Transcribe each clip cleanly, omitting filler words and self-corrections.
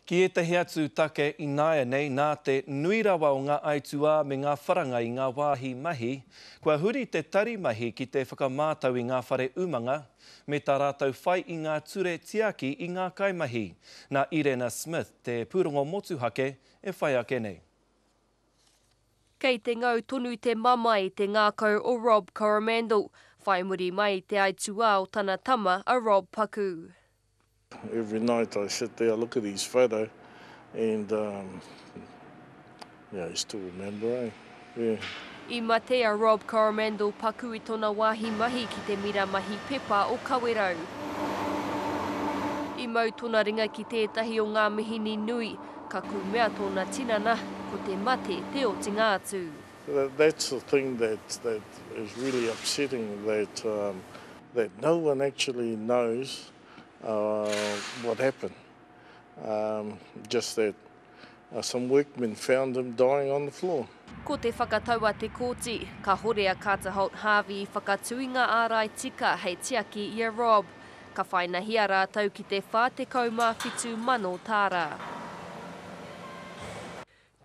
Ki ētahi atu take ināianei, nā te nui rawa o ngā aituā me ngā wharanga i ngā wāhi mahi, kua huri te tari mahi ki te whakamātau i ngā whare umanga me tā rātou whai i ngā ture tiaki i ngā kaimahi. Nā Irena Smith te pūrongo motuhake e whai ake nei. Kei te ngau tonu te mamae i te ngākau o Rob Coromandel, whai muri mai i te aituā o tana tama a Rob Paku. Every night I sit there, I look at his photo and um, yeah, I still remember, eh? Yeah. I mate a Rob Coromandel paku i tona wāhi mahi ki te mira mahi pepa o Kawerau. I mau tona ringa ki tētahi o ngā mihini nui, ka kumea tōna tinana, ko te mate te otinga atu. That's the thing that, that is really upsetting, that, um, that no one actually knows uh, what happened. Um, just that uh, some workmen found him dying on the floor. Ko te whakatau a te kōti, kāhore a Carter Holt Harvey i whakatū i ngā ārai tika hei tiaki i a Rob. Ka whainahia rātou ki te 47,000 tāra.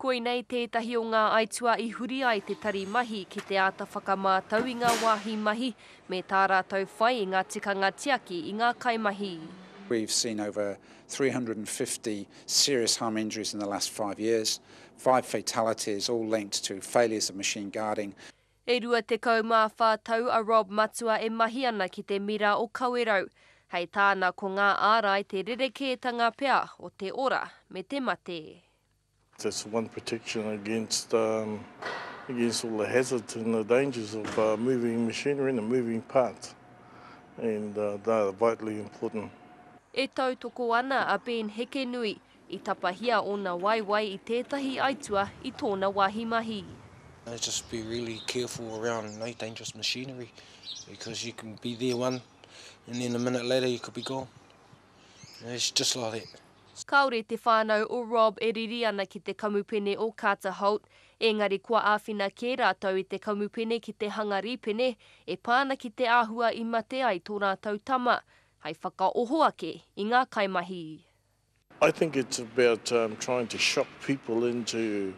Koinei tētahi o ngā aituā i huri ai te tari mahi ki te āta whakamātau i ngā wāhi mahi me tā rātou whai i ngā tikanga tiaki i ngā kaimahi. We've seen over 350 serious harm injuries in the last five years, five fatalities all linked to failures of machine guarding. E 24 tau a Rob Matua e mahi ana ki te mira o Kawerau. Hei tāna ko ngā ārai te rerekētanga pea o te ora me te mate. That's one protection against, um, against all the hazards and the dangers of uh, moving machinery and the moving parts. And uh, they are vitally important. E tautoko ana a Ben Hekenui i tapahia ōna waewae i tētahi aitua i tōna wāhi mahi. Just be really careful around no dangerous machinery because you can be there one and then a minute later you could be gone. It's just like that. Kāore te whānau o Rob e riri ana ki te kamupene o Carter Holt, engari kua āwhina kē rātou i te kamupene ki te hanga rīpene e pā ana ki te āhua i mate ai tō rātou tama, hei whakaoho ake i ngā kaimahi. I think it's about um, trying to shock people into,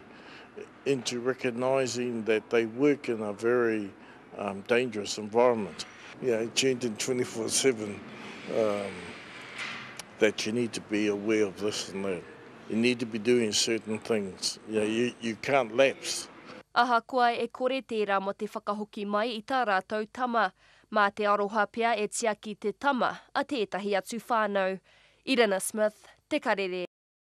into recognising that they work in a very um, dangerous environment. You know, tuned in 24-7 um, that you need to be aware of this and that. You need to be doing certain things. You know, you, you can't lapse. Ahakoa e kore tērā mō te whakahoki mai i tā rātou tama. Mā te aroha pea e tiaki te tama a tētahi atu whānau. Irina Smith, Te Karere.